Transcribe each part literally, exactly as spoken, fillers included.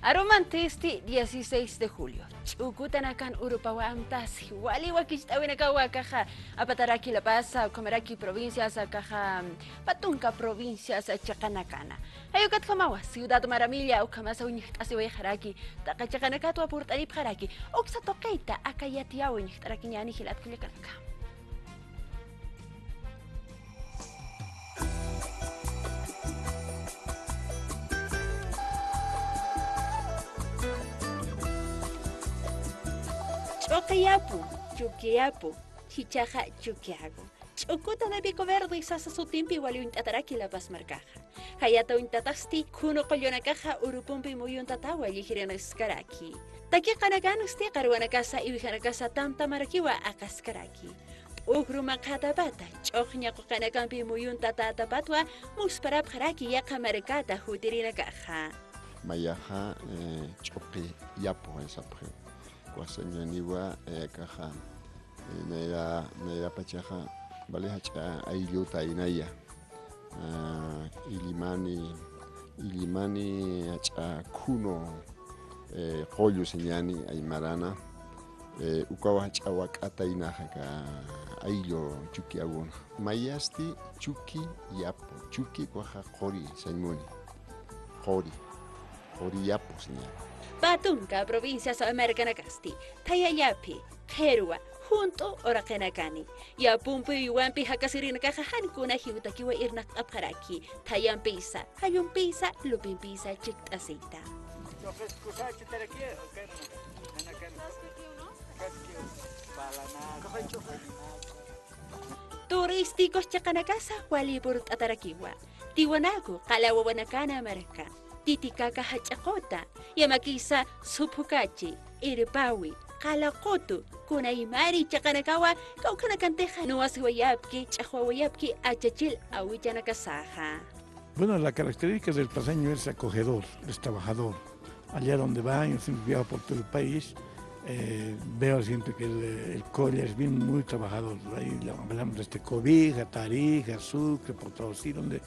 Arumantisti dieciséis de julio, ch'ukutanakan urupawa amtasi, wali wakicht'äwinakawa akaxa apataraki La Paz, ukhamaraki provincias akaxa pä tunka provincias chiqanakana. Jay ukatjamawa Ciudad Maravilla ukhamasa uñjt'asiwayxaraki, taqi chiqanakatwa purt'anipxaraki, uksa tuqita aka yatiyaw uñjt'arakiñäni jilat kullakanaka. Ch'uqi yapu, Chuki yapu, jichhaxa Chukiyagu. Ch'ukuta de Pico Verde sasa sutimpi wali uñt'ataraki La Paz markaxa. Jayata uñt'atasti, khunu qullunakaxa urupumpi muyuntatawa llijirinakskaraki. Takiqanakansti qarwanakasa iwijanakasa tantamarakiwa aqaskaraki. P'ujru maqhatapata, ch'uxña quqanakampi muyuntatätapatwa musparapxaraki yaqha markata jutirinakaxa. Mayaxa, eh, Ch'uqi yapu, sapxi. Kusañaniwa, eh, akaxa, eh, nayra, nayrapachaxa, vali jach'a aylluta inaya. Ah, Illimani, Illimani jach'a khunu, eh, qullu siñäni aymarana, eh, ukawa jach'a wak'ata inaxa aka ayllu Chukiyagun. Mayasti Chuki yapu, Chuki ukaxa quri sañ muni, quri, quri yapu siñäni. Pä tunka provincias markanakasti, thaya yaphi, qhirwa, junt'u uraqinakani. Yapumpi uywampi jakasirinakaxa jan kuna jiwtakiwa irnaqt'apxaraki, thayampisa, jallumpisa, lupimpisa chikt'asita. Turísticos chiqanakasa wali purt'atarakiwa. Tiwanaku, qala wawanakana marka. Titicaca jach'a quta, yamakisa Suphucachi, Irpawi, Qala Qutu, kunaymani chiqanakawa, kawkhanakantixa nuwasiwayapki, ch'axwawayapki achachil awichanakasaxa. Bueno, la característica del paceño es acogedor, es trabajador. Allá donde va, yo siempre viajo por todo el país, eh, veo siempre que el, el colla es bien, muy trabajador. Ahí le hablamos de este Cobija, Tarija, Sucre, por todo así, donde,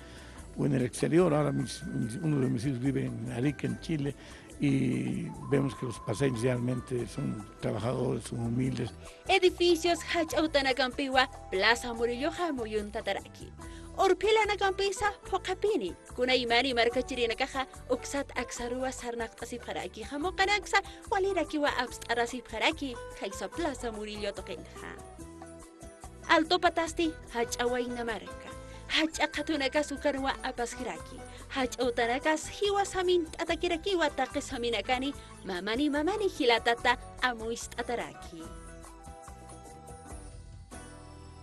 o en el exterior. Ahora mis, mis, uno de mis hijos vive en Arica, en Chile, y vemos que los paceños realmente son trabajadores, son humildes. Edificios jach'a utanakampiwa Plaza Murilloxa muyuntataraki. Urphil anakampisa phuqhapini, kunaymani markachirinakaxa uksat aksaruwa sarnaqt'asipxaraki, jamuqanaksa walirakiwa apst'arasipxaraki, khaysa Plaza Murillo tuqinxa. Altopatasti jach'a wayna marka, jach'a qhatunakas ukanwa apasxaraki, jach'a utanakas jiwas jamint'atakirakiwa taqis jaminakani, mamani mamani jilatata amuyt'ataraki.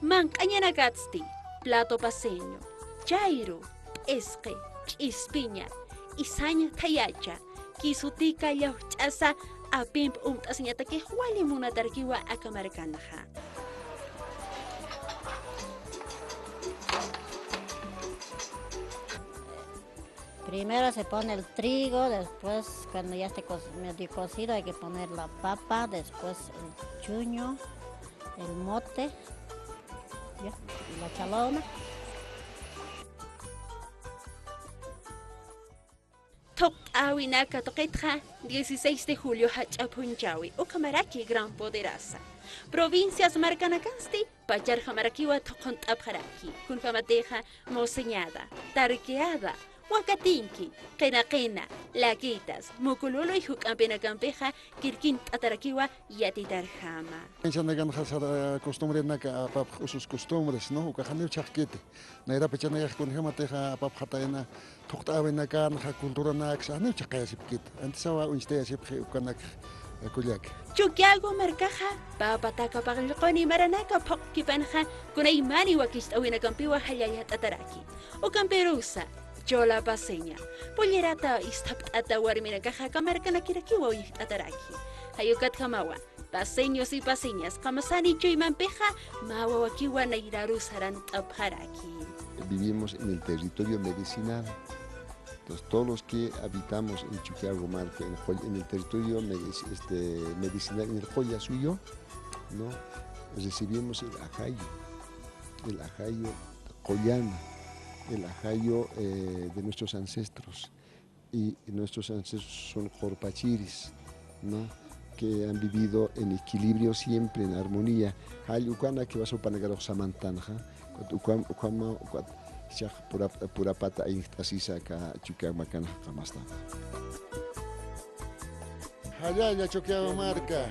Manq'añanakatsti, plato paceño, chayru, p'isqi, ch'ispiña, isaña thayacha, kisutika llawch'asa, apimp umt'asiñatakix wali munatarakiwa aka markanxa. Primero se pone el trigo, después, cuando ya esté co-, medio cocido, hay que poner la papa, después el chuño, el mote, ya, y la chalona. Thuqt'äwinaka tuqitxa, dieciséis de julio jach'a phunchhäwi, ukhamaraki Gran Poderasa. Provincias markanakansti, pacharjamarakiwa thuqhunt'apxaraki, kunjamatixa Mociñada, Tarqueada, Huacatinqui, Qinaqina, Laquitas, Mucululuy juk'ampinakampixa kirkint'atarakiwa yatitarjama. Inchanakanxa sara costumbrenaka apapx usos costumbres, ¿no? Ukax janiw chhaqkiti. Nayrapachanakax kunjamatixa apapxatayna, thuqt'äwinakanxa, culturanaksa, janiw chhaqayasipkiti. Antisawa uñstayasipxi ukanakxa, kullaka. Chukiyagu markaxa, pä pataka paqallquni maranaka phuqkipanxa, kunaymani wakicht'äwinakampiwa jallallt'ataraki. Ukampirusa, chola paceña, pollerata isthapt'ata warminakaxa aka markanakirakiwa uñjt'ataraki. Jay ukatjamawa, paceños y paceñas, qamasani chuymampixa, mä wawakiwa nayraru sarant'apxaraki. Vivimos en el territorio medicinal. Entonces, todos los que habitamos en Chukiyagu marka, en Qoll-, en el territorio medici-, este, medicinal, en el Qolla Suyo, ¿no? Recibimos el ajayo, el ajayo qollano, el ajayo, eh, de nuestros ancestros. Y nuestros ancestros son qurpachiris, ¿no? Que han vivido en equilibrio siempre, en armonía. Jall ukanaki wasupanakarux samantanxa, ukat ukam, ukama, ukat chaq purap-, purapata aynikt'asisa aka Chukiyawu markan jaqamastan. Jallalla Chukiyawu marka.